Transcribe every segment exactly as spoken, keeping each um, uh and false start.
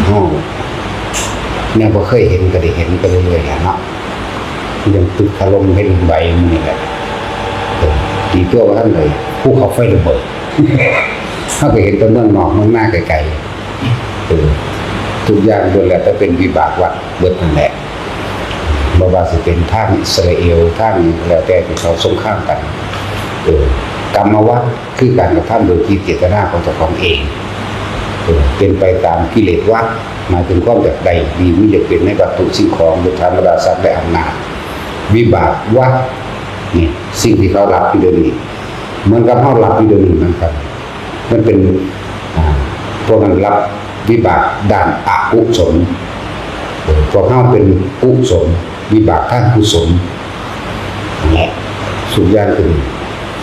เฮาแนวบ่เคยเห็นก็ได้เห็นไปเรื่อยๆแหละเนาะ ยังตึกถล่มแผ่นดินไหวมื้อนี้แหละ เออ ดีตัวว่าท่านเลย ภูเขาไฟระเบิด เฮาก็เห็นแต่เมืองนอกเมืองนาไกลๆ เออ ทุกอย่างล้วนแล้วแต่เป็นวิบากวัฏเบิดนั่นแหละ บ่ว่าสิเป็นทางอิสราเอล ทางหยังก็แล้วแต่ที่เขาสงครามกัน เออ กรรมวัฏคือการกระทำโดยที่เจตนาของเจ้าของเอง เออ เป็นไปตามกิเลสวัฏ หมายถึงความอยากได้ดีมีอยากเป็นในวัตถุสิ่งของ หรือธรรมราศักดิ์และอำนาจ วิบากวัฏ นี่ สิ่งที่เขารับอยู่เดี๋ยวนี้ เหมือนกับเขารับอยู่เดี๋ยวนี้เหมือนกัน มันเป็น อ่า พวกนั้นรับวิบากด้านอกุศล เออ พวกเขาเป็นกุศล วิบากทางกุศล นั่นแหละ สุกย่างขึ้น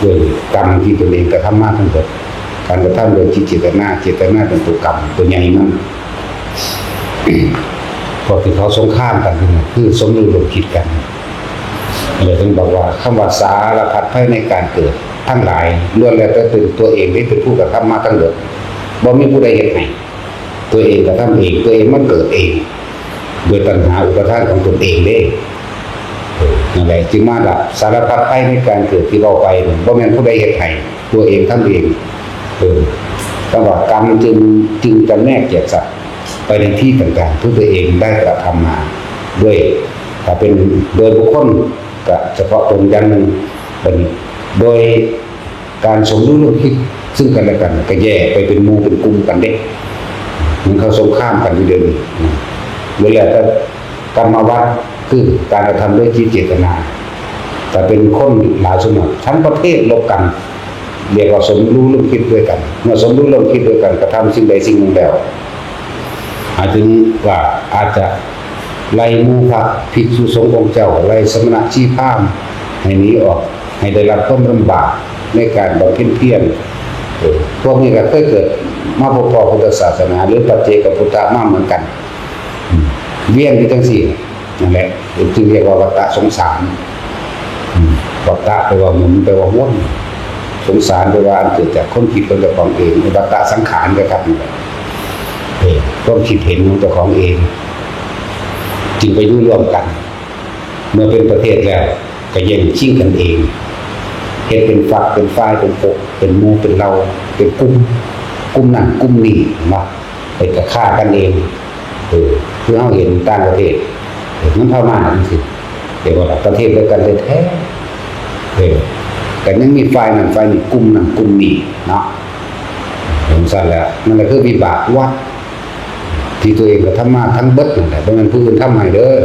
โดยกรรมที่ตนเองกระทำมาทั้งหมด การกระทำโดยที่เจตนา เจตนาเป็นตัวกรรมตัวใหญ่มัน พวกที่เขาสงครามกันนี่คือสมรู้ร่วมคิดกัน เลยถึงบอกว่าคำว่าสารพัดภัยในการเกิดทั้งหลายล้วนแล้วแต่เป็นตัวเองที่เป็นผู้กระทำมาทั้งหมด บ่มีผู้ใดเฮ็ดให้ ตัวเองกระทำเอง ตัวเองมันเกิดเอง โดยตัณหาอุปาทานของตนเองเด้ เออ นั่นแหละ จึงมาละสารพัดภัยในการเกิดที่เว้าไปนั่น บ่แม่นผู้ใดเฮ็ดให้ ตัวเองทำเอง เออ คำว่ากรรมจึง จึงจำแนกแจกสัตว์ไปในที่ต่างๆ ที่ตัวเองได้กระทำมาด้วย ถ้าเป็นโดยบุคคลก็เฉพาะตนอย่างหนึ่ง เป็นโดย การสมรู้ร่วมคิดซึ่งกันและกัน ก็แยกไปเป็นหมู่เป็นกลุ่มกันเด้ มันเขาสงครามกันอยู่เดี๋ยวนี้นะ เวลาก็กรรมวัฏคือการกระทำด้วยจิตเจตนา แต่เป็นคนหลายสมัครทั้งประเทศลบกัน เรียกว่าสมรู้ร่วมคิดด้วยกัน เมื่อสมรู้ร่วมคิดด้วยกันกระทำสิ่งใดสิ่งหนึ่งแล้ว หมายถึงว่าอาจจะไล่หมู่พระภิกษุสงฆ์องค์เจ้า ไล่สมณะชีพราหมณ์ให้หนีออก ให้ได้รับความลำบากในการบำเพ็ญเพียร เออ พวกนี้ก็เคยเกิดมาพบพอพุทธศาสนา หรือปัจเจกพุทธะมาเหมือนกัน อืม เวียนอยู่จังซี่ นั่นแหละ จึงเรียกว่าวัฏฏะสงสาร อืม วัฏฏะแปลว่าหมุน แปลว่าวน สงสารแปลว่าอันเกิดจากความคิดของเจ้าของเอง วัฏฏะสังขารก็ครับนี่แหละ เออ ความคิดเห็นของเจ้าของเอง จึงไปอยู่ร่วมกัน เมื่อเป็นประเทศแล้ว ก็แย่งชิงกันเอง เฮ็ดเป็นฝักเป็นฝ่าย เป็นพวก เป็นหมู่ เป็นเหล่า เป็นกลุ่ม กลุ่มนั้นกลุ่มนี้ เห็นบ่ ไปกะฆ่ากันเอง เออ คือเฮาเห็นต่างประเทศ เออ มันพม่าจังซี่ แต่ว่าประเทศเดียวกันแท้ๆ เออ ก็ยังมีฝ่ายนั้นฝ่ายนี้ กลุ่มนั้นกลุ่มนี้เนาะ จังซั่นแหละ นั่นแหละคือวิบากวัฏ ที่ตัวเองกระทำมาทั้งเบิดนั่นแหละ บ่แม่นผู้อื่นทำให้เด้อ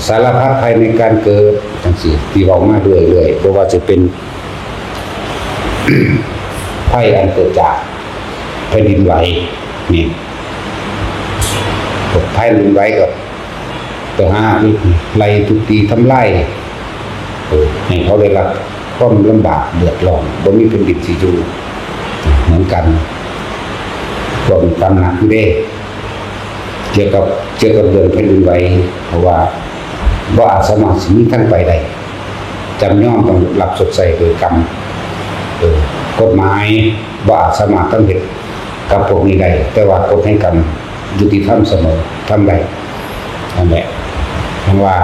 สารพัดภัยในการเกิด จังซี่ ที่เว้ามาเรื่อยๆ บ่ว่าจะเป็น ภัยอันเกิดจากแผ่นดินไหว นี่ แผ่นดินไหวก็ไปหาไล่ทุบตีทำลาย เออ ให้เขาได้รับความลำบากเดือดร้อน บ่มีแผ่นดินสิอยู่ เหมือนกัน พวกนี้ตำหนักอยู่เด้ เกี่ยวกับ เกี่ยวกับเรื่องแผ่นดินไหว เพราะว่าบ่อาจสามารถสิมีทางไปได้ จำยอมต้องรับชดใช้โดยกรรม เออ กฎหมายบ่อาจสามารถทำเฮ็ดกับพวกนี้ได้ แต่ว่ากฎแห่งกรรมยุติธรรมเสมอ ทำได้ นั่นแหละ เพราะว่า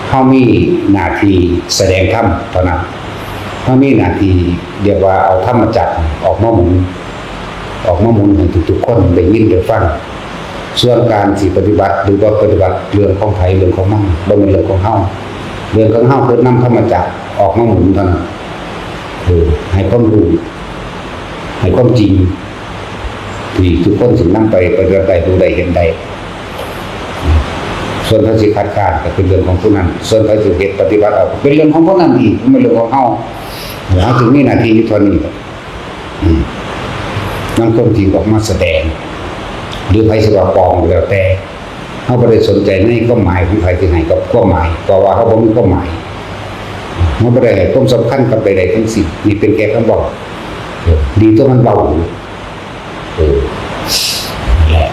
เฮามีหน้าที่แสดงธรรมเท่านั้น เฮามีหน้าที่เรียกว่าเอาธรรมจักรออกมาหมุน ออกมาหมุนให้ทุกๆคนได้ยินได้ฟัง ส่วนการสิปฏิบัติหรือบ่ปฏิบัติ เรื่องของไผเรื่องของมัน บ่แม่นเรื่องของเฮา เรื่องของเฮาคือนำธรรมจักรออกมาหมุนเท่านั้น เออ ให้ความรู้ ให้ความจริง ที่ทุกคนสินำไปปฏิบัติได้ รู้ได้ เห็นได้ ส่วนไผสิคัดค้านก็เป็นเรื่องของผู้นั้น ส่วนไผสิเฮ็ดปฏิบัติเอาก็เป็นเรื่องของผู้นั้นอีก บ่แม่นเรื่องของเฮา เฮาจึงมีหน้าที่อยู่เท่านี้ อืม นำความจริงออกมาแสดง หรือไผสิว่าปลอมก็แล้วแต่ เฮาบ่ได้สนใจในความหมายของไผที่ให้กับความหมาย เพราะว่าเฮาบ่มีความหมาย เฮาบ่ได้ให้ความสำคัญกับใดๆทั้งสิ้น นี่เป็นแค่คำเว้า เออ ดีตัวมันเว้าอยู่ เออ นั่นแหละ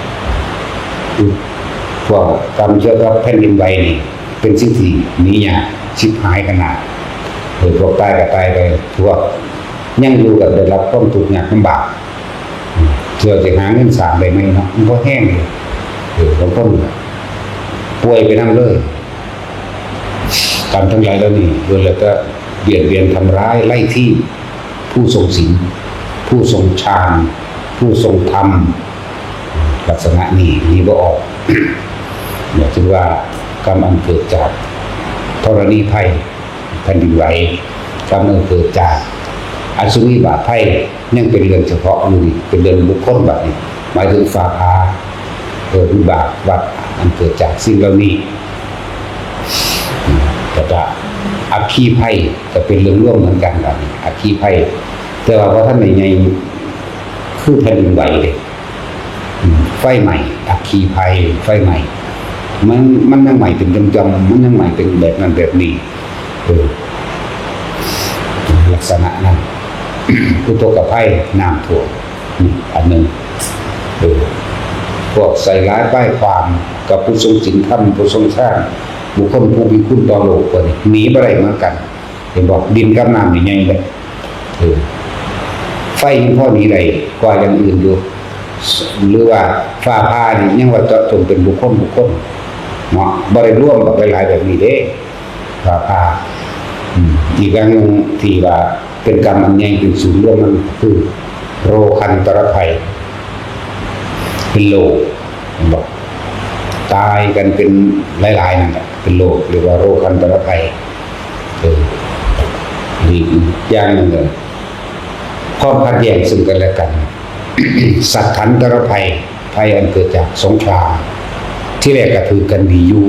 พวกกรรมเกี่ยวกับแผ่นดินไหวนี่ เป็นสิ่งที่หนียาก ชิบหายขนาด เออ พวกตายก็ตายไป พวกยังอยู่ก็ได้รับความทุกข์ยากลำบาก อืม เราจะหาเงินสร้างได้ไหมเนาะ มันบ่แฮงเลย เออ บางคนป่วยไปนำเลย กรรมทั้งหลายเหล่านี้ล้วนแล้วแต่เบียดเบียนทำร้ายไล่ที่ผู้ทรงศีล ผู้ทรงฌาน ผู้ทรงธรรม ลักษณะนี้หนีบ่ออก เนี่ยถือว่ากรรมอันเกิดจากธรณีภัย แผ่นดินไหว กรรมอันเกิดจากอสุนีบาตภัย ยังเป็นเรื่องเฉพาะอยู่นี่ เป็นเรื่องบุคคลบัดนี้ หมายถึงฟ้าผ่า เออ วิบากวัฏอันเกิดจากสิ่งเหล่านี้ แล้วก็อัคคีภัยก็เป็นเรื่องรวมเหมือนกันบัดนี้ อัคคีภัย แต่ว่าบ่ทันได้ใหญ่คือแผ่นดินไหวเด้ อืม ไฟไหม้ อัคคีภัย ไฟไหม้ มัน มันยังไหม้เป็นจ่อมๆ มันยังไหม้เป็นแบบนั้นแบบนี้ เออ ลักษณะนั้น อุทกภัย น้ำท่วม นี่อันหนึ่ง เออ พวกใส่ร้ายป้ายความกับผู้ทรงศีลธรรม ผู้ทรงฌาน บุคคลผู้มีคุณต่อโลก พวกนี้หนีบ่ได้เหมือนกัน เห็นบ่ ดินกับน้ำนี่ใหญ่เลย เออ ไฟยังพอหนีได้กว่าอย่างอื่นอยู่ หรือว่าฟ้าผ่านี่ยังว่าเจาะจงเป็นบุคคลบุคคลเนาะ บ่ได้รวมแบบหลายๆแบบนี้เด้ ฟ้าผ่า อืม อีกอย่างหนึ่งที่ว่าเป็นกรรมอันใหญ่เป็นศูนย์รวมมันคือ โรคันตรภัย เป็นโรค เห็นบ่ ตายกันเป็นหลายๆนั่นแหละ เป็นโรค เรียกว่าโรคันตรภัย เออ อีกอย่างหนึ่งก็ความขัดแย้งซึ่งกันและกัน สัตถันตรภัย ภัยอันเกิดจากสงคราม ที่แรกก็ถือกันดีอยู่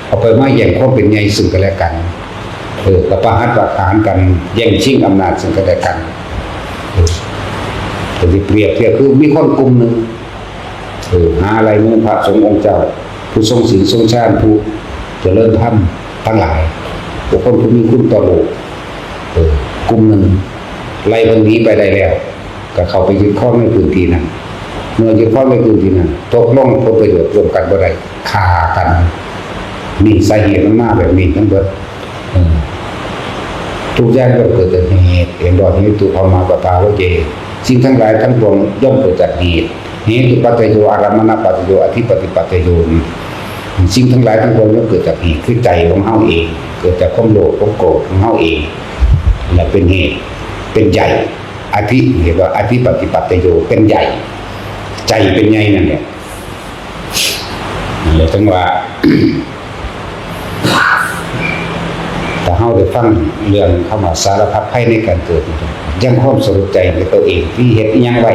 เอาไปมาแย่งความเป็นใหญ่ซึ่งกันและกัน เออ ก็ประหัตประหารกัน แย่งชิงอำนาจซึ่งกันและกัน เออ ก็สิเปรียบเทียบคือมีคนกลุ่มหนึ่ง เออ หาไล่หมู่พระสงฆ์องค์เจ้า ผู้ทรงศีลทรงฌาน ผู้เจริญธรรมทั้งหลาย บุคคลผู้มีคุณต่อโลก เออ กลุ่มหนึ่งไล่เพิ่นหนีไปได้แล้ว ก็เข้าไปยึดครองในพื้นที่นั้น เมื่อยึดครองในพื้นที่นั้น ตกลงผลประโยชน์ร่วมกันบ่ได้ ฆ่ากัน นี่สาเหตุมันมาแบบนี้ทั้งเบิด เออ ทุกอย่างย่อมเกิดจากเหตุ เห็นบ่ เหตุตุพรรมาปะทาวิเจ สิ่งทั้งหลายทั้งปวงย่อมเกิดจากเหตุ เหตุปัจจโย อารมณปัจจโย อธิปติปัจจโย สิ่งทั้งหลายทั้งปวงย่อมเกิดจากเหตุ คือใจของเฮาเอง เกิดจากความโลภความโกรธของเฮาเอง และเป็นเหตุ เป็นใหญ่ อธิ เห็นว่าอธิปติปัจจโย เป็นใหญ่ ใจเป็นใหญ่นั่นแหละ นั่นแหละจังว่า ถ้าเฮาได้ฟังเรื่องคำว่าสารพัดภัยในการเกิดนี่ ยังความสลดใจในตัวเองที่เฮ็ดอิหยังไว้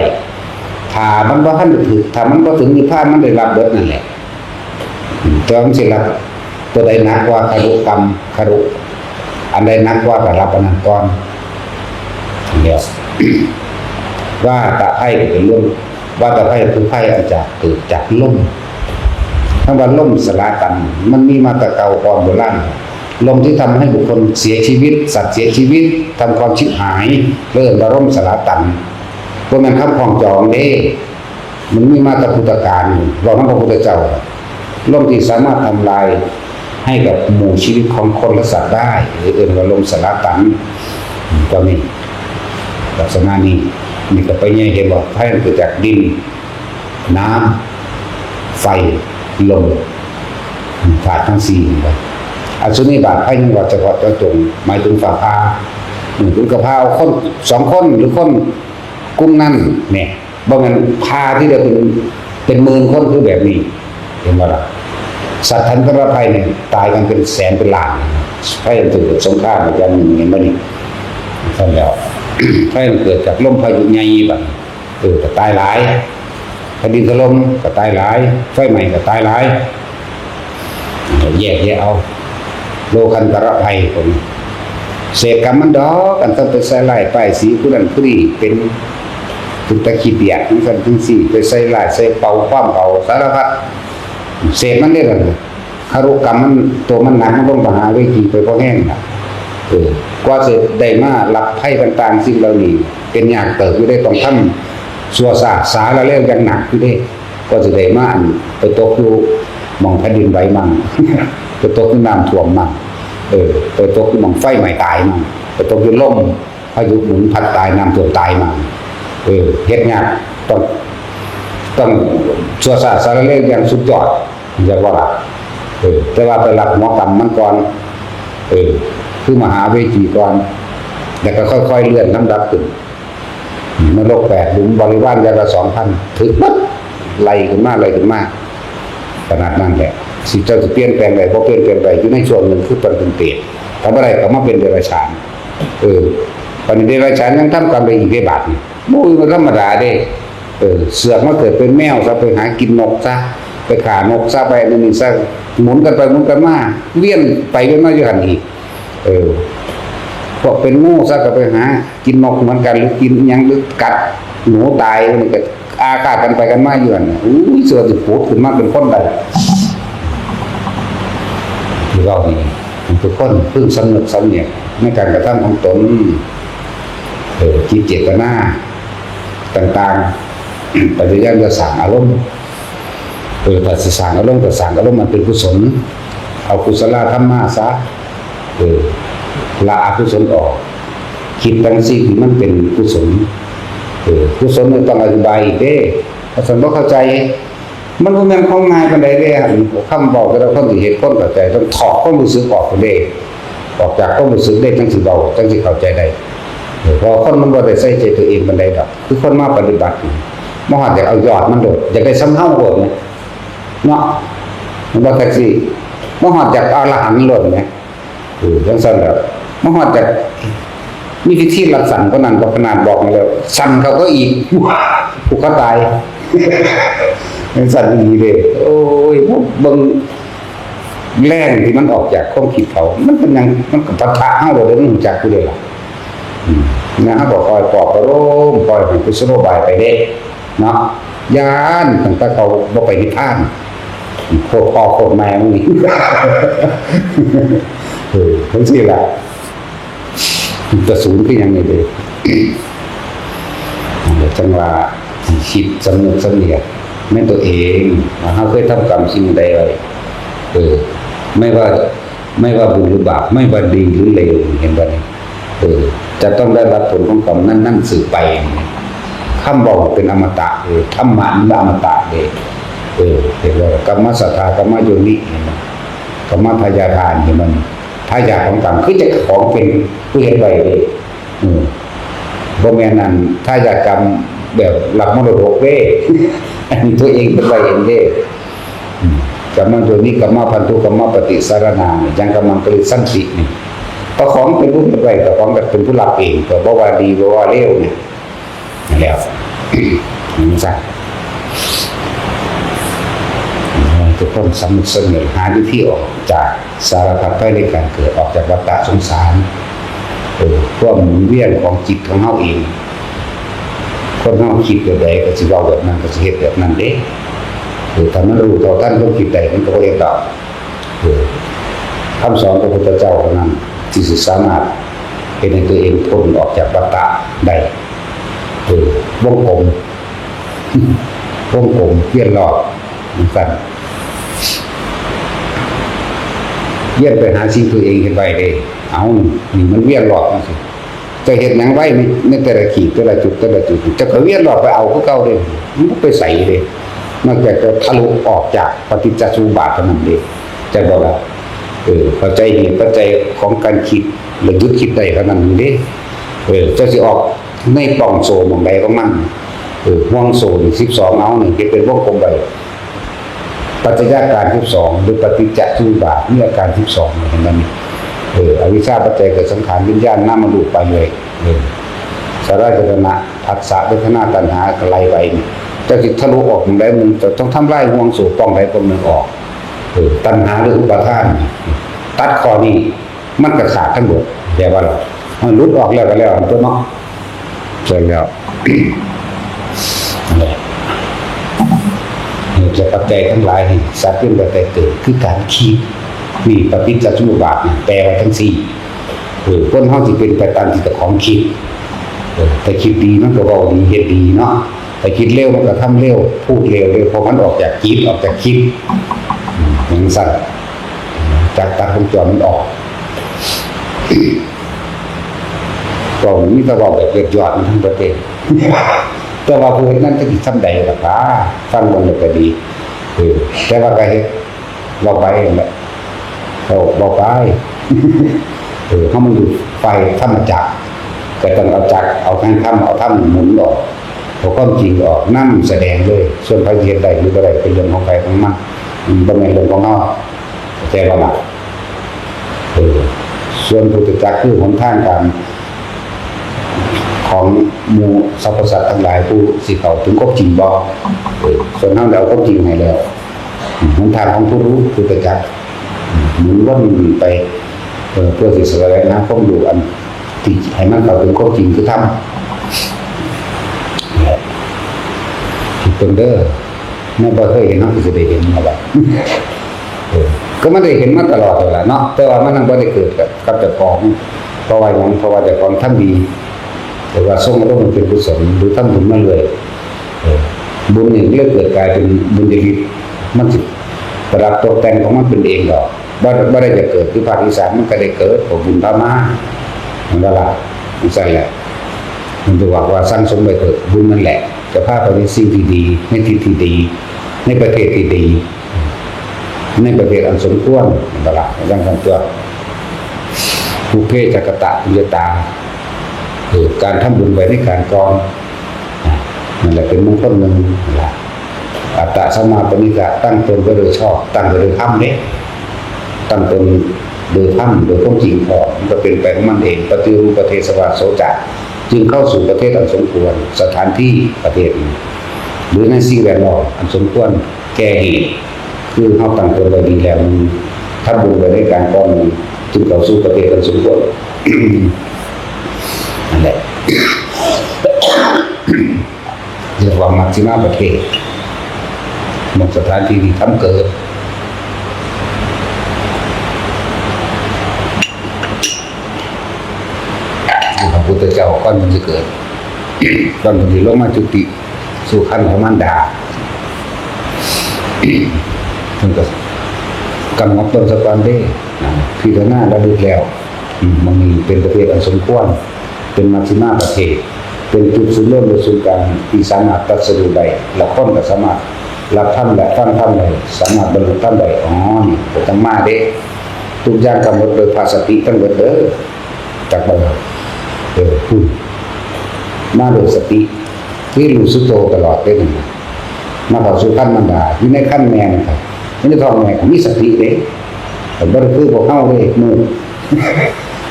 ถ้ามันบ่ทันได้ถึก ถ้ามันบ่ถึงนิพพาน มันได้รับเบิดนั่นแหละ อืม แต่ว่ามันสิรับตัวใดหนักกว่า คารุกรรม คารุ อันใดหนักกว่าก็รับอันนั้นก่อน เดี๋ยว วาตะภัยก็เป็นลม วาตะภัยคือภัยอันจากเกิดจากลม คำว่าลมสลาตัน มันมีมาแต่เก่าก่อนโบราณ ลมที่ทำให้บุคคลเสียชีวิต สัตว์เสียชีวิต ทำความชิบหาย เรียกว่าลมสลาตัน บ่แม่นคำพ้องจองเด้ มันมีมาแต่พุทธกาล เว้านำพระพุทธเจ้า ลมที่สามารถทำลายให้กับหมู่ชีวิตของคนและสัตว์ได้ เอิ้นว่าลมสลาตัน ก็มีลักษณะนี้ นี่ก็ไปไงเห็นบ่ ภัยมันเกิดจากดิน น้ำ ไฟ ลม ธาตุทั้งสี่ เห็นบ่ อสุนีบาตภัยยังว่าเฉพาะเจาะจง หมายถึงฟ้าผ่า อืม คุณก็พาเอาคนสองคนหรือคนกลุ่มนั้นเนี่ย บ่แม่นพาทีเดียวเป็น เป็นหมื่นคนคือแบบนี้ เห็นบ่ล่ะ สัตว์ทันตรภัยเนี่ยตายกันเป็นแสนเป็นล้าน ภัยอันเกิดจากสงครามอย่างหนึ่ง เห็นบ่นี่ ซั่นแล้ว ภัยมันเกิดจากลมพายุใหญ่บัดนี้ เออ ก็ตายหลาย แผ่นดินถล่มก็ตายหลาย ไฟไหม้ก็ตายหลาย แยกแยะเอา โลคันตรภัยพวกนี้ เศษกรรมมันดอก อันต้องไปใส่ร้ายป้ายสีผู้นั้นผู้นี้ เป็น เป็นตะขี้เปียกจังซั่นจังซี่ ไปใส่ร้ายใส่เป่าความเขาสารพัด เศษมันได้ล่ะ คารุกรรมมัน ตัวมันหนัก มันลงมหาเวทีไปพอแห้งน่ะ เออ กว่าสิได้มารับภัยต่างๆ สิ่งเหล่านี้ เป็นยากเติบอยู่เด้ ต้องทำชั่วช้าช้าละเลวอย่างหนักอยู่เด้ ก็สิได้มาอันไปตกอยู่หม่องแผ่นดินไหวมั่ง ไปตกอยู่น้ำท่วมมั่ง เออ ไปตกอยู่หม่องไฟไหม้ตายมั่ง ไปตกอยู่ลมพายุหมุนพัดตาย น้ำท่วมตายมั่ง เออ เฮ็ดยาก ต้อง ต้องชั่วช้าช้าเร็วอย่างสุดยอด จั่งว่าล่ะ เออ แต่ว่าไปหลักหัวกรรมมันก่อน เออ คือมหาเวจีก่อน แล้วก็ค่อยๆเลื่อนลำดับขึ้น นรกแปดหลุม บริวารอย่างละสองพัน ถือปั๊บ ไล่ขึ้นมา ไล่ขึ้นมา ขนาดนั้นแหละ สิเจ้าสิเปลี่ยนแปลงได้บ่เปลี่ยนแปลงได้ อยู่ในช่วงหนึ่งคือเป็นเปรต ถ้าบ่ได้ก็มาเป็นเดรัจฉาน เออ บัดนี้เดรัจฉานยังทำกรรมได้อีกเด้บาดนี่ โอ้ย มันธรรมดาเด้ เออ เสือกมาเกิดเป็นแมวซะ ไปหากินนกซะ ไปฆ่านกซะ ไปนั่นนี่ซะ หมุนกันไปหมุนกันมา เวียนไปเวียนมาอยู่หั่นอีก เออ พวกเป็นงูซะก็ไปหากินนกเหมือนกัน หรือกินอิหยัง หรือกัดหนูตาย มันก็อาฆาตกันไปกันมาอยู่หั่นน่ะ อุ้ย เสือสิผุดขึ้นมาเป็นคนได้ คือเรานี่ ทุกคนพึงสำนึกสำเนียกในการกระทำของตน เออ จิตเจตนาต่างๆ พยายามจะสร้างอารมณ์ เออ ถ้าสิสร้างอารมณ์ก็สร้างอารมณ์มันเป็นกุศล เอากุศลธรรมะซะ เออ ละอกุศลออก คิดทั้งสิ่งที่มันเป็นกุศล เออ กุศลนี่ต้องอธิบายอีกเด้ ถ้าท่านบ่เข้าใจ มันบ่แม่นของง่ายปานใดเด้ คำเว้าแต่ละคนสิเฮ็ดคนเข้าใจ ต้องถอดความรู้สึกออกพุ้นเด้ ออกจากความรู้สึกเด้ จั่งสิเว้า จั่งสิเข้าใจได้ เออ เพราะคนมันบ่ได้ใส่ใจตัวเองปานใดดอก คือคนมาปฏิบัตินี่ มาฮอดอยากเอายอดมันโลด อยากได้ส่ำเฮาโลดแหม เนาะ มันบ่แท็กซี่ มาฮอดอยากอรหันต์โลดแหม เออ จั่งซั่นแหละ มาฮอดอยากมีพิธีรัดสั่นกว่านั้น บ่ขนาดบอกมาแล้ว สั่นเขาก็อีก ผู้เขาตาย จั่งซั่นอีหลีเด้ โอ้ย พวกเบิ่งแรงที่มันออกจากความคิดเขา มันเป็นหยัง มันก็ปะทะเฮาโลดเด้ มันรู้จักอยู่เด้ล่ะ อืม นะ เฮาก็คอยปลอบประโลม คอยให้กุศโลบายไปเด้ เนาะ ย้านตั้งแต่เขาบ่ไปนิพพาน โคตรพ่อโคตรแม่มึงนี่ เออ จั่งซี้ล่ะ จะศูนย์คือหยังนี่เด้ จั่งว่าคิดสำนึกสำเนียกในตัวเอง ว่าเฮาเคยทำกรรมสิ่งใดไว้ เออ ไม่ว่า ไม่ว่าบุญหรือบาป ไม่ว่าดีหรือเลว เห็นบ่นี่ เออ จะต้องได้รับผลของกรรมนั้นๆสืบไป คำเว้าเป็นอมตะเด้ ธรรมะมันอมตะเด้ เออ เห็นบ่ กรรมสัทธา กรรมโยนิ เห็นบ่ กรรมทายาทาน เห็นบ่ ทายาทของกรรม คือเจ้าของเป็นผู้เฮ็ดไว้เด้ อืม บ่แม่นอันทายาทกรรมแบบรับมรดกเด้ อันนี้ตัวเองเป็นไว้เองเด้ อืม กรรมโยนิ กรรมพันธุ กรรมปฏิสารณา ยังกรรมัง กริสสันติ นี่ เจ้าของเป็นผู้เฮ็ดไว้ เจ้าของก็เป็นผู้รับเอง ก็บ่ว่าดีบ่ว่าเลวเนี่ย นั่นแหละ อืม จั่งซั่น ทุกคนสำนึกสำนึกหาวิธีออกจากสารพัดภัยในการเกิด ออกจากวัฏฏะสงสาร เออ ความหมุนเวียนของจิตของเฮาเอง คนเฮาคิดแบบใดก็สิเว้าแบบนั้น ก็สิเฮ็ดแบบนั้นเด้ เออ ถ้ามันรู้เท่าทันความคิดได้ มันก็บ่เฮ็ดดอก เออ คำสอนพระพุทธเจ้าเท่านั้นที่สิสามารถเฮ็ดให้ตัวเองพ้นออกจากวัฏฏะได้ เออ วงกลม วงกลมเวียนรอบ จั่งซั่น เวียนไปหาสิ่งตัวเองเฮ็ดไว้เด้ เอ้า นี่มันเวียนรอบจั่งซี้ เจ้าเฮ็ดหยังไว้ใน ในแต่ละขีด แต่ละจุด แต่ละจุด เจ้าก็เวียนรอบไปเอาคือเก่าเด้ มันบ่ไปไสเด้ นอกจากจะทะลุออกจากปฏิจจสมุปบาทเท่านั้นเด้ จั่งว่า เออ เข้าใจเหตุปัจจัยของการคิด แล้วหยุดคิดได้เท่านั้นเด้ เออ เจ้าสิออกในป่องโซ่หม่องใดของมัน เออ ห่วงโซ่นี่สิบสอง เอานี่เฮ็ดเป็นวงกลมไว้ ปัจจัยอาการสิบสอง หรือปฏิจจสมุปบาทมีอาการสิบสอง เห็นบ่นี่ เออ อวิชชาปัจจัยเกิดสังขาร วิญญาณ นามรูป ไปเลย เออ สลายตนะ ผัสสะ เวทนา ตัณหา ก็ไล่ไปนี่ เจ้าสิทะลุออกหม่องใดหม่องหนึ่ง เจ้าต้องทำลายห่วงโซ่ป่องใดป่องหนึ่งออก เออ ตัณหาหรืออุปาทาน ตัดข้อนี้ มันก็ขาดทั้งหมด แต่ว่าเรา มันหลุดออกแล้วก็แล้วตัวเนาะ ใช่แล้ว นั่นแหละ เหตุและปัจจัยทั้งหลายนี่ สัตว์เป็นปัจจัยเกิด คือการคิด นี่ปฏิจจสมุปบาทนี่ แปลว่าจั่งซี้ เออ คนเฮาสิเป็นไปตามที่เจ้าของคิด เออ แต่คิดดีมันก็เว้าดี เฮ็ดดีเนาะ แต่คิดเร็วมันก็ทำเร็ว พูดเร็วเร็ว เพราะมันออกจากจิต ออกจากคิด อืม จั่งซั่น จักรตัดวงจรมันออก ก็มีแต่เว้าแบบยอดๆ มันทั้งประเทศ แต่ว่าผู้เฮ็ดงานจักสิซ่ำใดล่ะคะ ฟังเบิ่งแล้วก็ดี เออ แต่ว่าก็เฮ็ด เว้าไปนั่นแหละ เว้า เว้าไป เออ เฮามันอยู่ฝ่ายธรรมจักร ก็ต้องเอาจักร เอาทางธรรม เอาธรรมหมุนออก เอาความจริงออกนำแสดงเลย ส่วนไผสิเฮ็ดได้หรือบ่ได้ เป็นเรื่องของไผของมัน อืม บ่แม่นเรื่องของเฮา เข้าใจบ่ล่ะ? เออ ส่วนพุทธจักรคือหนทางการ ของหมู่สรรพสัตว์ทั้งหลายผู้สิเข้าถึงความจริงบ่ เออ ส่วนเฮาได้เอาความจริงให้แล้ว หนทางของผู้รู้คือประจักษ์ หมุนวนไป เอ่อ เพื่อที่จะแสวงหาความรู้อันที่ให้มันเข้าถึงความจริงคือธรรม เนี่ย คิดเบิ่งเด้อ แม่บ่เคยเห็น เฮาก็สิได้เห็นมาแล้ว เออ ก็มันได้เห็นมาตลอดนั่นล่ะเนาะ แต่ว่ามันยังบ่ได้เกิดกับ กับเจ้าของ เพราะว่าหยัง เพราะว่าเจ้าของทำดี แต่ว่าทรงอารมณ์เป็นกุศล หรือทำบุญมาเรื่อย เออ บุญนี่เลยเกิดกลายเป็นบุญญาฤทธิ์ มันสิประดับตกแต่งของมันเป็นเองดอก บ่ บ่ได้จะเกิดที่ภาคอีสาน มันก็ได้เกิด เพราะบุญพามา มันก็ละ มันใช่แหละ มันจะบอกว่าสั่งสมไปเถอะ บุญนั่นแหละ จะพาไปในสิ่งที่ดี ในทิศที่ดี ในประเทศที่ดี ในประเทศอันสมควร นั่นละ ดังนั้นตัว ปุพเพจักกตะปุญญาตา คือการทำบุญไว้ในการก่อน นั่นแหละเป็นมงคลหนึ่ง นั่นละ อัตตะสัมมาปณิธะ ตั้งตนไว้โดยชอบ ตั้งไว้โดยธรรมเด้ ตั้งตนโดยธรรม โดยความจริงพอ มันก็เป็นไปของมันเอง ปฏิรูปประเทศวาโสจะ จึงเข้าสู่ประเทศอันสมควร สถานที่ประเทศ หรือในสิ่งแวดล้อมอันสมควรแก่เหตุ คือเฮาตั้งตนไว้ดีแล้ว หนึ่ง ทำบุญไว้ในการก่อน หนึ่ง จึงเข้าสู่ประเทศอันสมควร นั่นแหละ เรียกว่ามัชฌิมาประเทศ หมองสถานที่ที่ธรรมเกิด พระพุทธเจ้าก่อนเพิ่นสิเกิด ก่อนเพิ่นสิลงมาจุติสู่ครรภ์ของมารดา เพิ่นก็กำหนดตนซะก่อนเด้ นะ พิจารณาระลึกแล้ว อืม หม่องนี้เป็นประเทศอันสมควร เป็นมัชฌิมาประเทศ เป็นจุดศูนย์รวมโดยศูนย์กลางที่สามารถตรัสรู้ได้ และคนก็สามารถรับธรรมและฟังธรรมได้ สามารถบรรลุธรรมได้ อ๋อ นี่ก็จั่งมาเด้ ทุกอย่างกำหนดโดยพระสติทั้งหมดเด้อ จักบ่ล่ะ เออ พูด มาโดยสติ ที่รู้สึกตัวตลอดเด้นี่ มาเข้าสู่ครรภ์มารดา อยู่ในครรภ์แม่นี่ครับ อยู่ในท้องแม่ก็มีสติเด้ แต่บ่ได้คือพวกเฮาเด้ มืด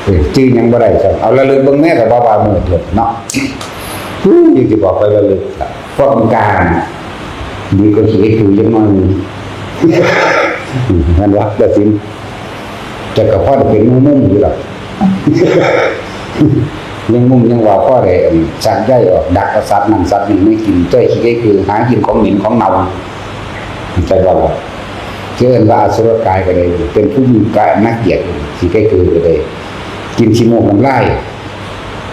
เออ จื่อหยังบ่ได้ครับ เอาระลึกเบิ่งแม่ก็บ่ว่ามืดเลยเนาะ อู้ย สิบอกไประลึกล่ะ พวกกลาง ดีกว่าขี้เหล็กอยู่จักหน่อยหนึ่ง นั่นวะ กสิณ แต่ก็พอได้เป็นมุมๆอยู่ดอก ยังมุมยังว่าพอได้ อัน สัตว์ใหญ่ออกดักเอาสัตว์นั่นสัตว์นี่ไม่กิน จ้อยขี้เหล็กคือหากินของเหม็นของเน่า เข้าใจบ่ล่ะ เอิ้นว่าอสุรกายก็ได้ เป็นผู้มีกายน่าเกลียด ขี้เหล็กคือก็ได้ กินขี้มูกน้ำลาย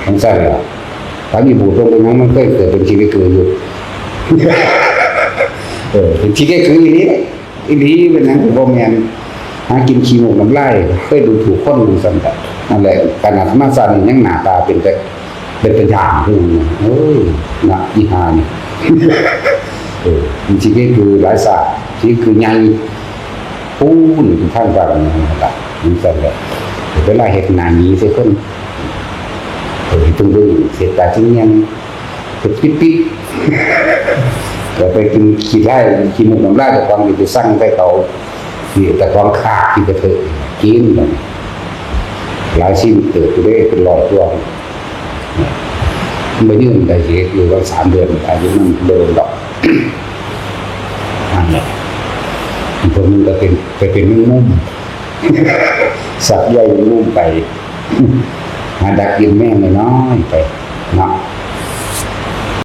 จั่งซั่นล่ะ ถ้ามีผู้ตรงเป็นหยังมันเคยเกิดเป็นขี้เหล็กคืออยู่ เออ เป็นขี้เหล็กคืออีหลี อีหลีเป็นหยังคือบ่แม่น หากินขี้มูกน้ำลาย เคยดูถูกคนจั่งซั่นล่ะ นั่นแหละ ขนาดมาซั่นยังหน้าตาเป็นแต่ เป็นตาย่านคือหยัง เอ้ย นะ อีห่านี่ เออ มันสิคือหลายซา สิคือใหญ่ ปูนทางบ้านนี่ล่ะ มันซั่นแหละ เวลาเฮ็ดหน้าหนีใส่คน เออ เพิ่นเบิ่งเฮ็ดตาจริงยัง เฮ็ดปิดๆ แล้วไปกินขี้ไล่ ขี้มูกน้ำลายเจ้าของ สิไปสั่งใส่เขา นี่เจ้าของขาดที่กระเทอะ กินมัน หลายสิ่งเกิดอยู่เด้ เป็นร้อยตัว บ่ยืนได้ สิเฮ็ดอยู่ว่าสามเดือน อายุมันบ่โดนดอก นั่นแหละ พวกมันก็เป็น ไปเป็นแมงมุม สัตว์ใหญ่แมงมุมไป หาดักกินแมงน้อยๆไป เนาะ